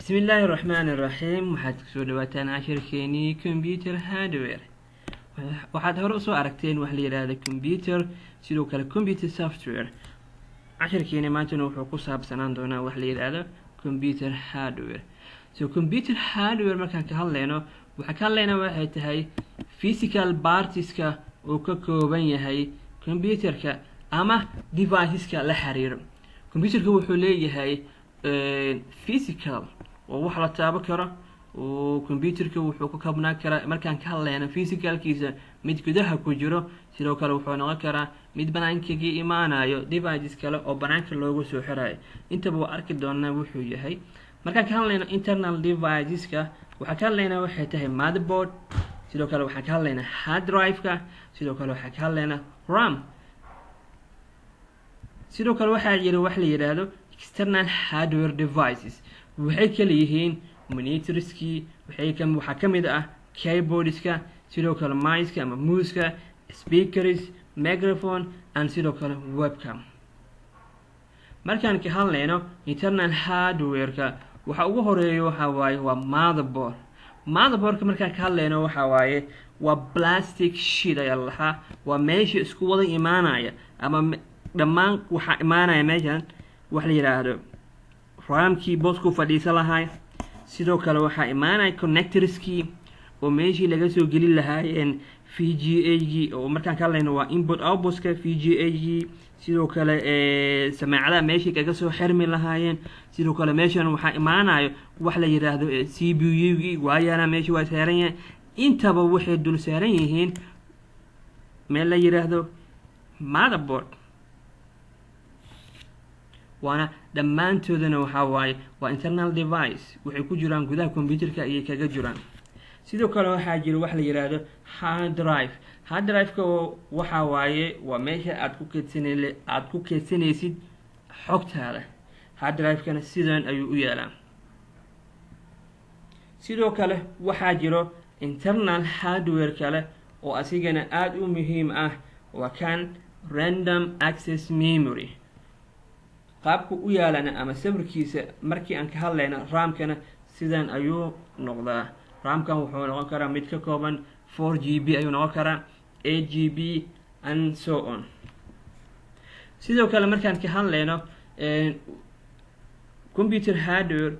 Bismillaahi raxmaani raxiim. Waxaad kusoo dhawaataan cashirkeenii computer hardware. Waxaad hore usoo aragteen wax la yidhaahda computer, sidoo kale computer software. Cashirkeeni maantana wuxuu ku saabsanaan doonaa wax la yidhaahdo computer hardware. So computer hardware markaan ka hadleyno, waxaan ka hadlaynaa waxay tahay physical partiska uu ka kooban yahay computerka ama deviceska la xiriiro computerka. Wuxuu leeyahay physical oo wax la taabo karo oo computerka wuxuu ka koobnaan karaa, markaan ka hadlayno physicalkiisa, mid gudaha ku jiro. Sidoo kale wuxuu noqon karaa mid banaankaga imaanayo, devices kale oo banaanka loogu soo xirayo. Intaba waa arki doonaa wuxuu yahay. Markaan ka hadlayno internal deviceska, waxaan ka hadlaynaa waxay tahay motherboard. Sidoo kale waxaan ka hadlaynaa hard drive-ka. Sidoo kale waxaan ka hadlaynaa RAM. Sidoo kale waxaa jira wax la yidhaahdo external hardware devices. Waxay kala yihiin monitorskii, waxay ka waxaa ka mid ah keyboardska, sidoo kale miceka ama mouseka, speakers, microphone and sidoo kale webcam. Markaan ka hadlayno internal hardware-ka, waxa ugu horeeya waxa waaye waa motherboard. Motherboardka markaan ka hadlayno, waxa waaye waa plastic sheet ayaa la lahaa. Waa meesha isku wada imaanaya ama dhammaan waxaa imaanaya meeshan wax la yidhaahdo ramkii boosku fadhiisan lahay. Sidoo kale waxaa imaanaya connectorskii oo meeshii laga soo gelin lahaayeen VGA gii, oo markaan ka hadlayno waa input outputka VGA gii. Sidoo kale samaacadaha meeshii kaga soo xirmi lahaayeen. Sidoo kale meeshan waxaa imaanayo wax la yidhaahdo CPU gii waa yaalaa, meesha waa saaran yahay. Intaba waxay dul saaran yihiin meel la yidhaahdo motherboard, waana dhammaantoodana waxaa waaye waa internal device. Waxay ku jiraan gudaha computerka ayay kaga jiraan. Sidoo kale waxaa jira wax la yidhaahdo hard drive. Hard drive-ka waxaa waaye waa meesha aad ku keydsanaysid xogtaada. Hard drive-kana sidan ayuu u yaalaa. Sidoo kale waxaa jiro internal hardware kale oo asigana aada u muhiim ah, waa kan random access memory. Qaabku u yaalana ama sawirkiisa markii aan ka hadlayno ramkana, sidan ayuu noqdaa. Ramkan wuxuu noqon karaa mid ka kooban 4 GB ayuu noqon karaa, 8 GB and so on. Sidoo kale markaan ka hadlayno computer hardware,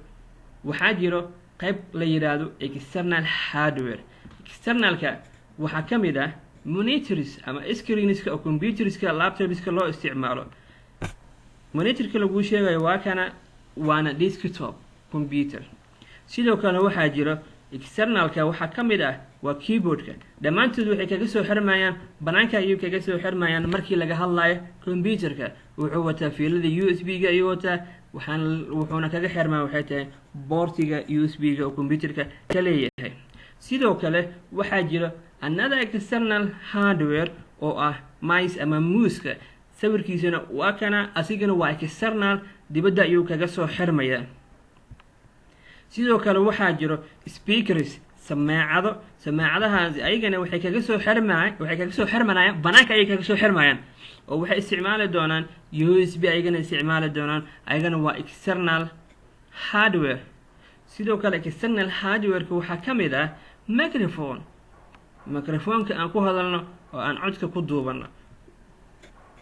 waxaa jiro qayb la yidhaahdo external hardware. Externalka waxaa ka mid ah monitors ama screenska oo computerska, laptopska loo isticmaalo. Monitorka laguu sheegayo waa kana, waana desktop computer. Sidoo kale waxaa jiro externalka waxaa ka mid ah waa keyboardka. Dhammaantood waxay kaga soo xirmayaan banaanka ayay kaga soo xirmayaan. Markii laga hadlayo computerka, wuxuu wataa fiilada USB ga ayuu wataa, waxaan wuxuuna kaga xirmaa waxay tahay portiga USB ga oo computerka ka leeyahay. Sidoo kale waxaa jira another external hardware oo ah mice ama mouseka. Sawirkiisana waa kana, asigana waa external, dibadda ayuu kaga soo xirmayaa. Sidoo kale waxaa jiro speakers, sameecado. Sameecadahaasi ayagana waxay kaga soo xirmanayaan banaanka ayay kaga soo xirmayaan, oo waxay isticmaali doonaan USB ayagana isticmaali doonaan. Ayagana waa external hardware. Sidoo kale external hardwareka waxaa ka mid ah microphone, microphoneka aan ku hadalno oo aan codka ku duubano.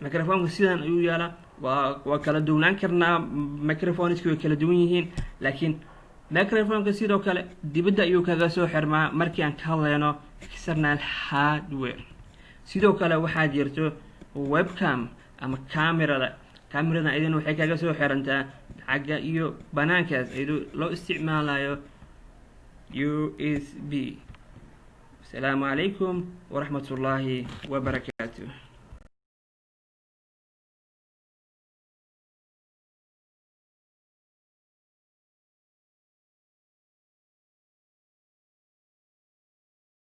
Microphoneka sidan ayuu yaalaa. Waa kala duwnaan karnaa, microphoneski way kala duwan yihiin, laakiin microphoneka sidoo kale dibadda ayuu kaga soo xirmaa markii aan ka hadlayno external hardware. Sidoo kale waxaa jirto webcam ama camerada. Camerada idin waxay kaga soo xirantaa xagga iyo banaankaas, iyadoo loo isticmaalayo USB. Asalaamu calaykum waraxmat ullaahi wabarakaatu.